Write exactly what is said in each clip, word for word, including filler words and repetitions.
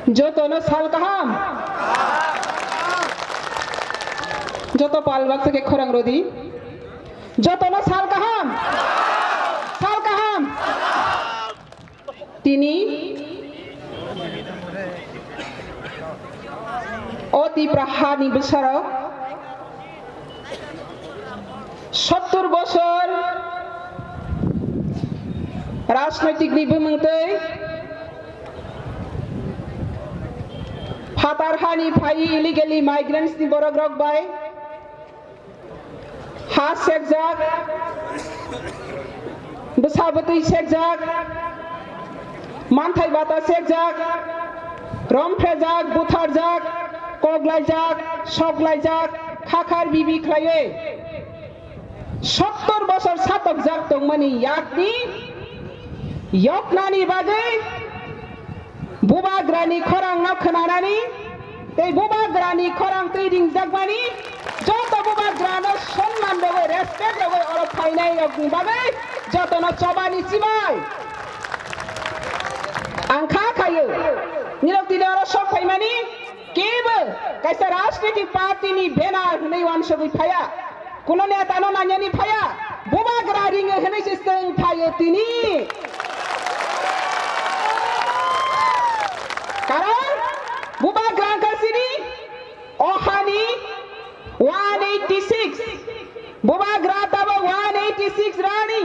Jotono sal kaham. Joto pal baksa khe khorang rodi. Jotono sal kaham. Sal kaham. Tini o Tipra hani bwsarok sottur bosor rajnoitikni bumung twi phatar hani phai illegally migrants ni borok rok bai ha sekjak, bwsa bwtwi sekjak, manthai bata sekjak, romphejak, butharjak, koklaijak, soklaijak, khakhar bibi khlaiwi sottor bosor satokjak tongmani yakni yoknani bagwi Bubagrani khorangno khwnanani tei Bubagrani khorang twi ringjakmani joto Bubagrano sonman rwgwi, respect rwgwi oro phainai rokni bagwi jotono chobani chibai. Ang kha khayo, nirok tini oro sok phaimani kebo kaisa rajnitik party ni banner hwnwi uansugwi phaiya. Kuno neta no nanya ni phaya, Bubagra ringo hwnwi se swng phaio tini. Karon Bubagra wngkha sini o hani one eighty six. Bubagra tabok one eighty six rani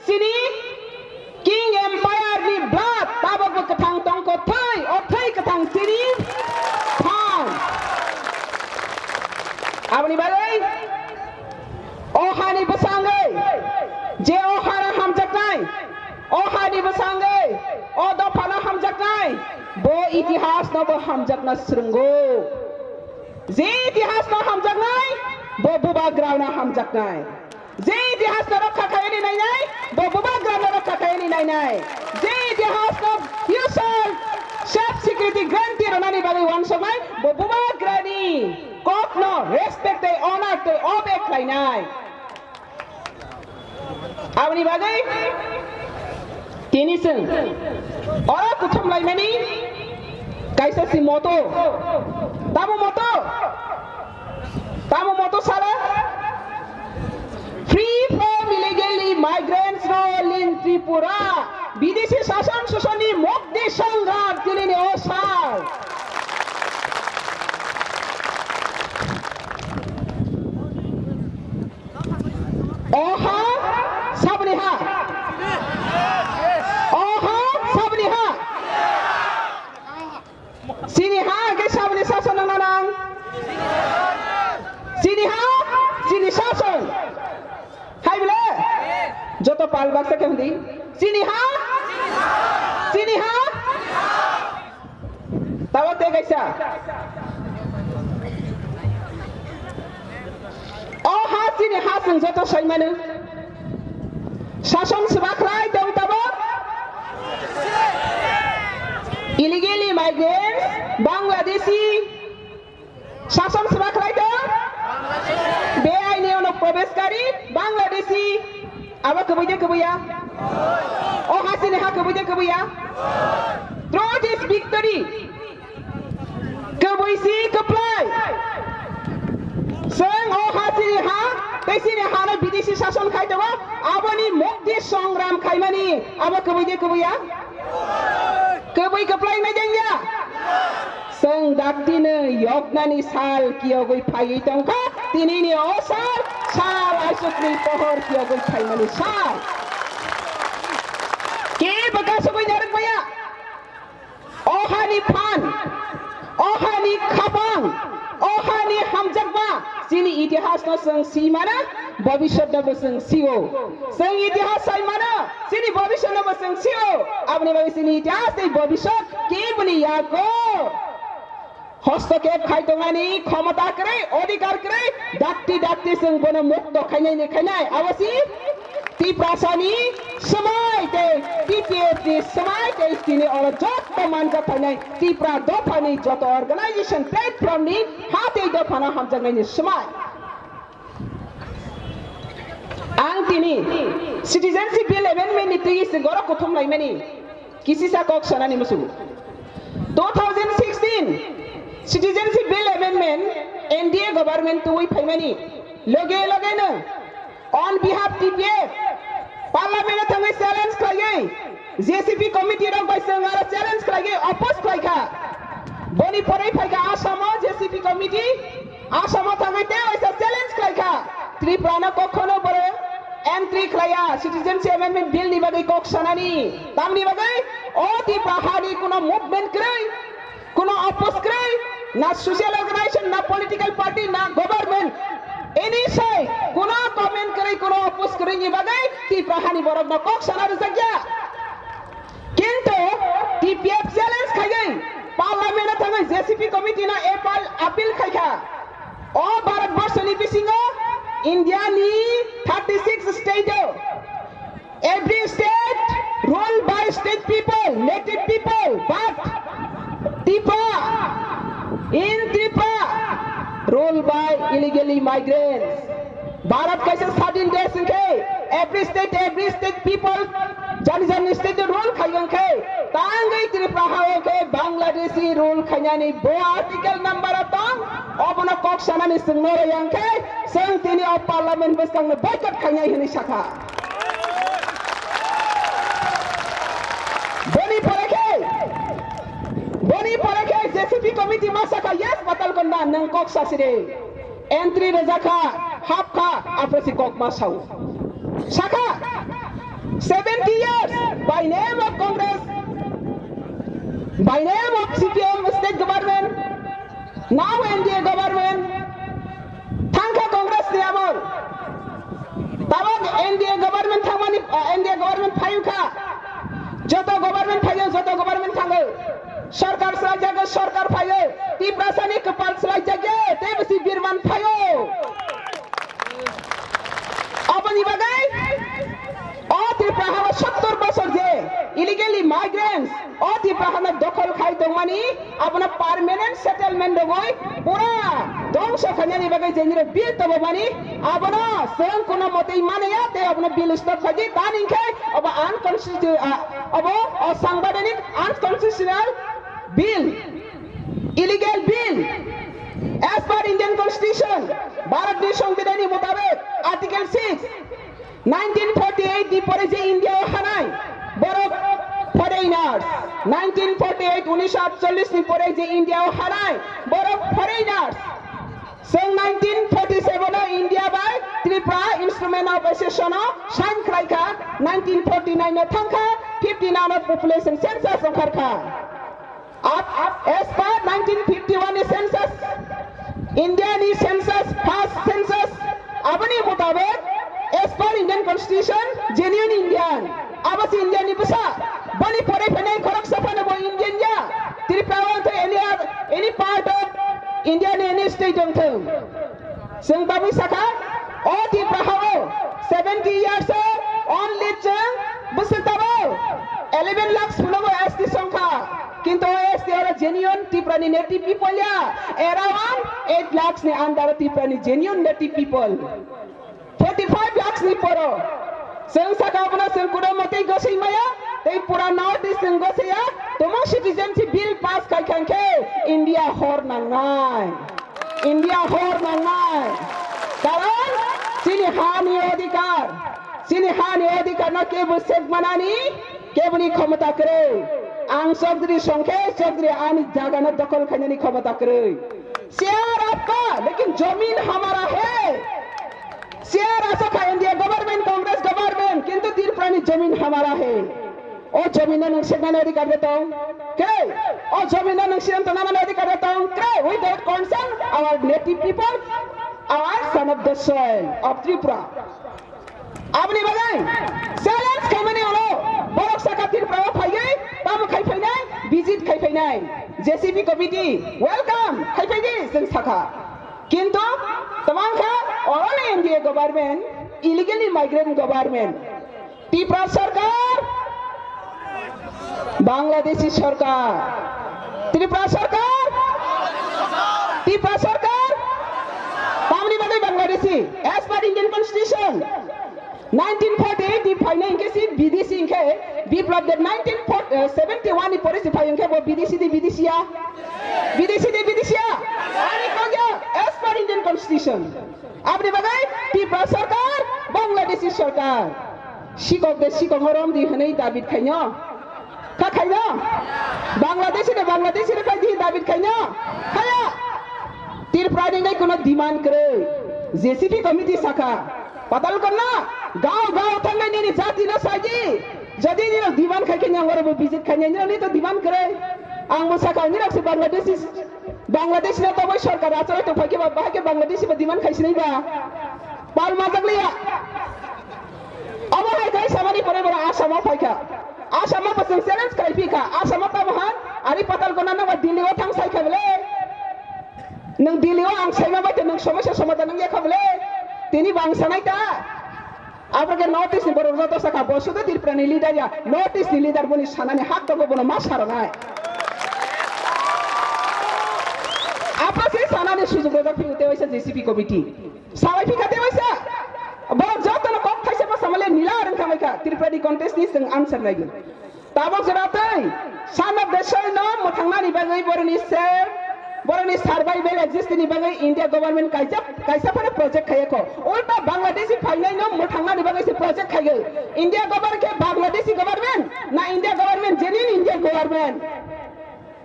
sini King Empire ni blood tabok bo kwthang tongkho thwi, o thwi kwthang chini phan. Aboni bagwi o hani bwsangwi je o hara hamjaknai, o hani bwsangwi o dophano hamjaknai, bo itihas no bo hamjakna swrwngo. Je itihas no hamjaknai, bo Bubagra no hamjaknai. Je itihas no rokha khaini nainai, bo Bubagra no rokha khaini nainai. Je itihas no future safe security guarantee rwnani bagwi uansuknai, bo Bubagra ni kok no respect tei honor tei obey khlainai. Aboni bagwi tini chwng oro kuthum laimani kaisa si moto. Tamo moto? Tamo moto sala? Free from illegally migrants rule in Tripura. Bidesi sason susoni mukti songram tinini o sal. Oha sabni ha. Oha sabni ha. Sini ha ke sabni sason nang nang. Sini ha, sini sason. Hai bile. Joto pal baksa ke hundi. Sini ha. Sini ha. Tabok tei kaisa. O ha chini ha chwng joto sai mano. Sason swbakhlai tong tabok. Illegally migrants, Bangladeshi. Sason swbakhlai tong. Beaini onok probeshkari, Bangladeshi. Abo kwbui de kwbui ya? O ha chini ha kwbui de kwbui ya? Through this victory, kwbui si kwplai. Chwng o ha chini ha, tei chini ha no bidesi sason khai tongo, aboni mukti songram khaimani, abo kwbui de kwbui ya? Kwbui kwplai nai deng ya? Chwng daktino yoknani sal kiyogwi phaiwi tongkha, tinini o sal, sal aisukni pohor kiyogwi phaimani sal. Kebo kasugwi narwk maya. O hani phan, o hani khapang, o hani hamjakma, chini itihas no chwng si mano, bobisot no bo chwng sio. Chwng itihas sai mano, chini bobisot no bo chwng sio. Aboni bagwi chini itihas tei bobisot keboni yago hostokep khai tongani khomota kwrwi, odhikar kwrwi, dakti dakti chwng bono mukto khainai ni khainai. Abo si Tiprasani swmai tei T P F ni swmai tei tini oro joto manjak phainai Tipra dophani joto organization platform ni ha tei dophano hamjaknaini swmai. Ang tini Citizenship Bill Amendment ni twi se goro kuthum laimani kisisa kok sanani musugo. Two thousand Citizenship Bill Amendment N D A government tubui phaimani loge loge no on behalf T P F Parliament o thangwi challenge khlaiwi J C P committee rok bai chwng aro challenge khlaiwi oppose khlaikha. Boni pore phaikha Assam o J C P committee, Assam o thangwi tei waisa challenge khlaikha. Tripura no kokhono borok entry khlaiya Citizenship Amendment Bill ni bagwi kok sanani. Tamni bagwi o Tripura hani kuno movement kwrwi. Kuno oppose kwrwi, na social organization, na political party, na government, any side, kuno comment kwrwi, kuno oppose kwrwi ni bagwi Tripura hani borok no kok sana rwjakya. Kintu T P F challenge khaiwi parliament o thangwi J C P committee no appeal, appeal khaikha. O Bharat Borso ni bisingo India ni thirty six state o Every state ruled by state people, native people, but Tripura, in Tripura, ruled by illegal immigrants. Bharat kaisa sadin desh hwnkhe, every state, every state people, jani jani state rule khai hwnkhe, tangwi Tripura ha hwnkhe Bangladeshi rule khainani bo article number o tong, obono kok sanani chwngno rwya hwnkhe, chwng tini o parliament bwskangno boycott khainai hwnwi sakha. Boni pore khe, boni pore khe J C P committee ma sakha, "Yes, Patalkonda, nwng kok sasiri. Entry rwjakha, hapkha, aphuru si kok ma sao." Sakha, "Seventy years, by name of Congress, by name of C P M state government, now N D A government, thangkha Congress ni amol. Tabok N D A government thangmani, ah, N D A government phayungkha. Joto government phayo, joto government thango. Sorkar swlaijago, sorkar phayo. Tiprasani kwpal swlaijakya, tei bwsi birman phayo." Aboni bagwi o Tripura hao sottor bosor je illegally migrants o Tripura hano dokhol khai tongmani, abono permanent settlement rogwi pura dongso khainani bagwi je nini bill tobomani, abono chwng kuno motwi manaya tei abono bill stop khaidi, tani hinkhe obo unconstitu-, ah, obo, o sangbidanik unconstitutional bill, illegal bill. As per Indian Constitution, Bharat ni Songbidan ni mutabek Article six, nineteen forty-eight ni pore je India o hanai borok foreigners, nineteen forty-eight, unisho atchollish ni pore je India o hanai borok foreigners. Chwng nineteen forty-seven o India bai Tripura Instrument of Accession o sign khlaikha, nineteen forty-nine o thangkha, fifty-nine o population census ongkharkha. Ab-, ab-, as per nineteen fifty-one ni census, India ni census, first census, aboni mutabek, as per Indian Constitution, genuine Indian. Abo se India ni bwsa. Boni pore phainai khoroksa phano bo Indian ya. Tripura wngthung, any oth-, any part of India ni any state wngthung. Chwng tabwi sakha, o Tripura hao seventy years o only chwng bwswk tabao eleven lakhs phunukgo S T songkha. Kintu o S T oro genuine Tripura ni native people ya, around eight lakhs ni under o Tripura ni genuine native people. Forty-five lakhs ni poro. Chwng sakha abono chwng kuno motwi gosoi maya, tei pura North East chwng gosaya, tamo citizenship bill pass khai kha khe India hor nangnai. India hor nangnai. Karon chini hani odhikar, chini hani odhikar no kebo sek manani, keboni khomota kwrwi. Ang Chaudhary songkhe Chaudhary ani jaga no dokhol khainani khomota kwrwi. Chair aapka, lekin zameen hamara hai. Chair asokha India government, Congress government, kintu Tripura ni zameen hamara hai. O zameen no nwng seknani adhikar de tong? Kre? O zameen no nwng siyan tongnani adhikar de tong? Kre? Without concern, our native people, our son of the soil of Tripura. Aboni bagwi challenge khaimani ulo borok saka Tripura o phaiwi tamo khai phainai, visit khai phainai, J C P committee welcome khai phaidi chwng sakha. Kintu twmang kha oroni N D A government, illegally migrant government. Tripura sarkar, Bangladeshi sarkar. Tripura sarkar, Tripura sarkar, tamni bagwi Bangladeshi, as per Indian Constitution. Nineteen forty eight ni phainai hinkhe si B D C hinkhe Biplab Deb nineteen seventy one ni pore si phai hinkhe bo B D C di B D C ya? B D C di B D C ya? Ani kok ya as per Indian Constitution. Aboni bagwi Tripura sarkar, Bangladeshi sarkar. Sikok de sikok no rom di hwnwi David khaino. Kha khaino? Bangladeshi de Bangladeshi de khai di David khaino. Khaya. Tripura ni ngai kuno demand kwrwi. J C P committee sakha. Patal konna, gao gao thangnai nini jati no saidi. Jodi nini demand khai khe nyang oro bo visit khai nini to demand kwrwi. Ang bo sakha nini se Bangladeshi, Bangladeshi no to bai sarkar achalo to phai khe ba bahai khe Bangladeshi ba demand khai sinai ba. Pal majak liya. Abo hai khai samani pore bora Assam o phai kha. Assam o bo chwng challenge khai phi kha. Assam o tamo han ari patal konna no ba Delhi o thang sai kha bele. Nwng Delhi o ang saima bai khe nwng somosya somadhan wngya kha bole? Tini bo ang sanai ta. Abo khe North East ni borok joto sakha, bo sudu Tripura ni leader ya, North East ni leader boni sanani hak tongo, bono ma saranai. Apa se sanani sujug rojak phi ute waisa J C P committee. Sawai phi kha te waisa. Borok joto no kok thaisa ma samale nila rwng thamai kha. Tripura ni contest ni chwng answer nai gwi. Tabuk jora tei son of the soil no mwthangnani bagwi boroni self, boroni survival exist ni bagwi India government kaisa, kaisa phano project khaiya kho. Ulta Bangladeshi phainai no mwthangnani bagwi se project khaiyo. India government khe Bangladeshi government na India government, genuine India government?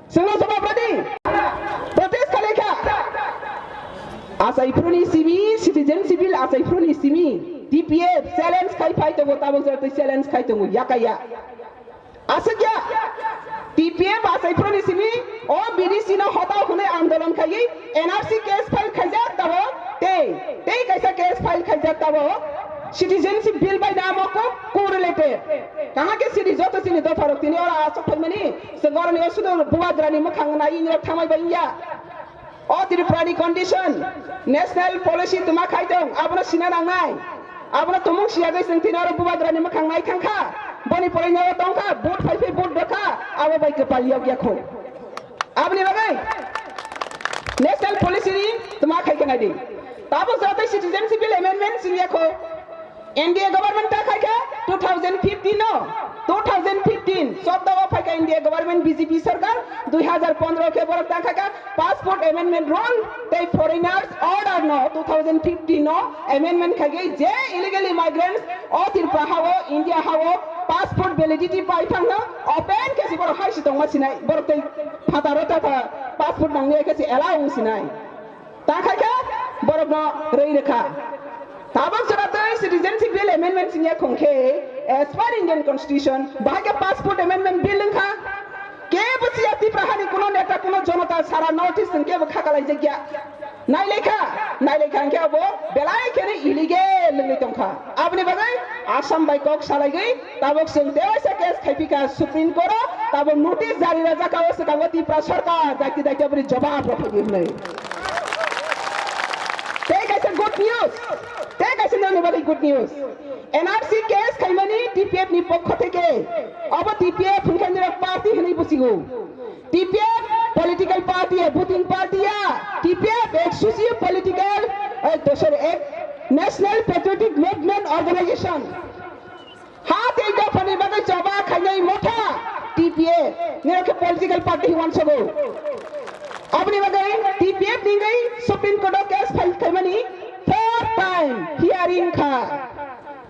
Singno jawab radi. Protest khali kha. Asai phuruni simi, citizen civil asai phuruni simi. T P F challenge khai phai tongo, tabuk jora tei challenge khai tongo, yakaya. Aswkya, T P F asai phuruni simi o B D C no hotao hwnwi andolon khaiwi N R C case file khaijak tabuk tei, tei kaisa case file khaijak tabuk citizenship bill bai namo kok correlated. Kaham khe sini joto sini dopharok tini oro aswk phaimani, chwng oroni o sudu bubagrani mwkhang nai ingrok thamai bai ya. O Tripura ni condition, national policy tuma khai tong, abono sina nangnai. Abono tumung siyagwi chwng tini oro bubagrani mwkhang nai thang kha. Boni pore nyago tong kha, vote phai phai vote rw kha, abo bai kwpal yok ya kho. Aboni bagwi national policy ni tuma khai khe nai di. Tabuk jora tei citizenship bill amendment sing ya kho. N D A government ta khai kha two thousand fifteen no, two thousand fifteen, choudo o phai kha N D A government B J P sarkar, dui hazar pondro khe borok ta khai kha passport amendment rule tei foreigners order no two thousand fifteen no amendment khai khe je illegal immigrants o Tripura ha o, India ha o passport validity pai thang no open khe si borok hai si tongma sinai, borok tei phataro ta passport nang ya khe si allow wng sinai. Ta khai khe borokno rwi rwkha. Tabuk jora tei Citizenship Bill amendment singya khong khe, as per Indian Constitution, bahai khe Passport Amendment Bill wngkha. Kebo siya Tipra hani kuno neta, kuno jonota sara North East kebo kha kalaijak ya. Nailekha, nailekha hwnkhe abo belai kheno illegal wngwi tongkha. Aboni bagwi Assam bai kok salaigwi tabuk chwng tewaisa case khaipikha Supreme Court o, tabuk notice jari rwjakha o swkango Tipra sarkar daiti daiti aboni jobab rwphaiwi hwnwi. Tei kaisa good news, tei kaisa nini bagwi good news. N R C case khaimani T P F ni pokho theke, obo T P F hwnkhe nini party hwnwi buchigo. T P F political party ya, voting party ya, T P F ek socio political, eh, sorry, ek national patriotic movement organization. Ha tei dophani bagwi choba khainai motha T P F, nirok khe political party hi wansago. Aboni bagwi T P F ni wngwi Supreme Court o case file khaimani four time hearing kha.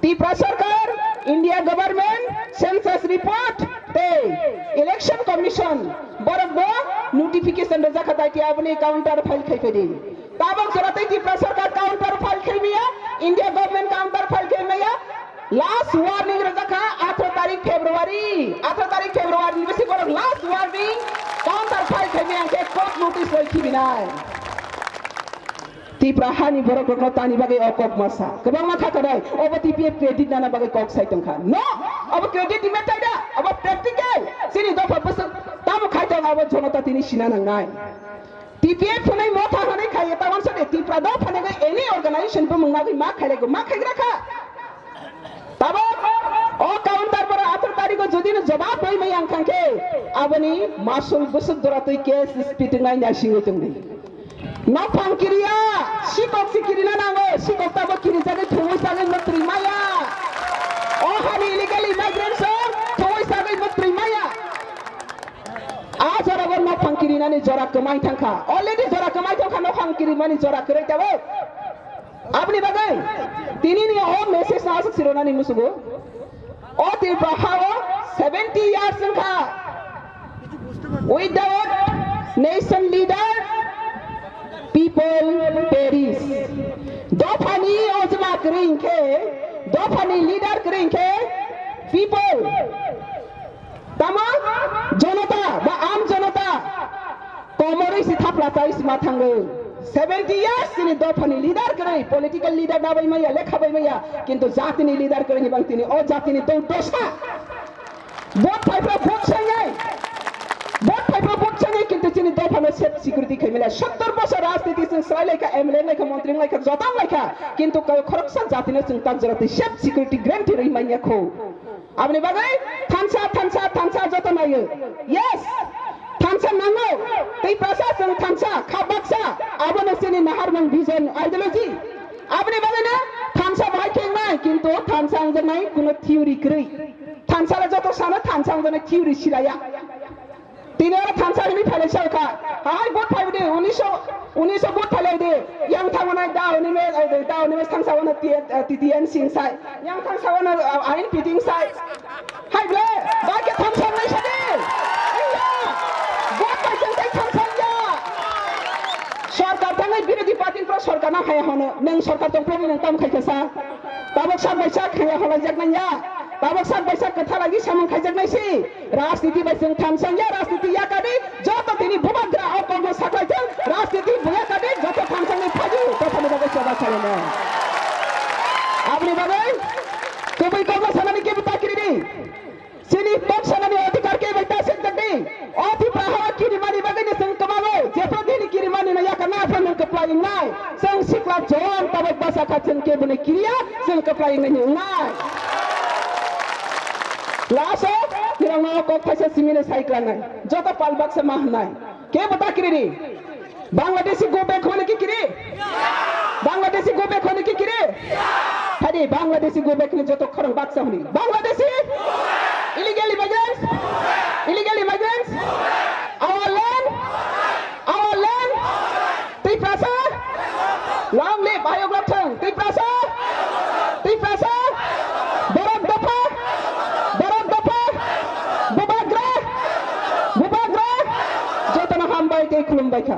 Tipra sarkar, India government, census report tei election commission borok bo notification rwjakha, daiti aboni counter file khaiphedi. Tabuk jora tei Tipra sarkar counter file khaimaya, India government counter file khaimaya. Last warning rwjakha atharo tarik February, atharo tarik February ni bisi borok last warning, counter file khaimaya hwnkhe court notice roi khibinai. Tipra hani borok rokno tani bagwi o kok masa. Kwbangma kha kadai, obo T P F credit nana bagwi kok sai tongkha. No, obo credit ni matter da, obo practical. Chini dopha bwswk tamo khai tong abo jonota tini sina nangnai. T P F hwnwi motha hwnwi khai, ta wansa de Tipra dopha ni any organization bumung nagwi ma khailaigo, ma khaigra kha. Tabuk o counter boro atharo tarikh o jodi no jobab roi maya wngkha khe, aboni masul bwswk dora twi case speed wngnai naisingwi tongdi. Nophang kiriya, sikok se kirina nango, sikok tabuk kirijagwi thumwi sagwi mwtwi maya. Ani illegal immigrants o thoi sagwi muktwi maya. A jora bo nokhang kirinani jora kwmai thangkha. Already jora kwmai thangkha, nokhang kirimani jora kwrwi tabuk. Aboni bagwi tinini o message no aswk sironani musugo. O Tripura ha o seventy years wngkha. Without nation leader, people perish. Dophani ojma kwrwi hinkhe, dophani leader kwrwi hinkhe, people. Tamo jonota ba am jonota komorwi si thapla chai sima thango. Seventy years chini dophani leader kwrwi, political leader na bai maya, lekha bai maya, kintu jatini leader kwrwi ni bang tini o jatini tong dosa. Vote phaiphra vote sangnai. Vote phaiphra vote sangnai, kintu chini dophano safe security khaimila. Sottor bosor rajniti chwng swlai laikha, M L A laikha, montri laikha, jotang laikha. Kintu kayo khoroksa jatino chwng tak jora twi safe security guarantee rwi manya kho. Aboni bagwi thansa, thansa, thansa joto nayo. Yes! Thansa nango. Tei prasa chwng thansa, kha baksa. Abono chini naharmung vision, ideology. Aboni bagwino thansa bahai khe wngnai, kintu thansa wngjaknai kuno theory kwrwi. Thansa le joto sano thansa wngjaknai theory silaiya. Tini oro thansa hwnwi phailai sa kha. Hai vote phaiwi de, unisho, unisho vote phailai de. Yang thango nai da hwnwi me, ai de, da hwnwi me thansa wano T T N sing sai. Yang thansa wano, ah, ain piting sai. Hai ble, ba ke thansa nai sa de. Iya. Vote pai chang tai thansa ya. Sorkar thangai birodhi party pro sorkar na hai hono. Neng sorkar tong pro neng tam khai kasa. Tabok sak bai sak khaya holaijak nai ya. Tabok sak bai sak kwtha lagi samung khaijak nai si. Rajniti bai chwng thansa ya, rajniti ya kadi, joto tini bubagra o kokno saklai thung, rajniti buya kadi, joto thansa ni phaji, joto ni bagwi soba salai nai. Aboni bagwi, kubui kokno sanani kebo ta kiri di. Chini kok sanani adhikar kebo ta sek jak di. O Tripura ha kirimani bagwi ni chwng kwmago, jepho dini kirimani no yakar na phano kwplai wngnai. Chwng sikla jon tabok basa kha chwng keboni kiriya, chwng kwplai wngnai ni wngnai. Last o, nirok no kok thaisa simino sai klangnai. Joto pal baksa ma hwnai. Kebo ta kiri ni. Bangladeshi go back hwnwi ki kiri? Bangladeshi go back hwnwi ki kiri? Thadi Bangladeshi go back ni joto khorang baksa hwnwi. Bangladeshi? Illegal immigrants? Illegal immigrants? Our land? Our land? Tiprasa? Long live Ayok Lobthang! Tiprasa! Tiprasa! Borok dopha! Borok dopha! Bubagra! Bubagra! Jotono hambai tei khulumbai kha.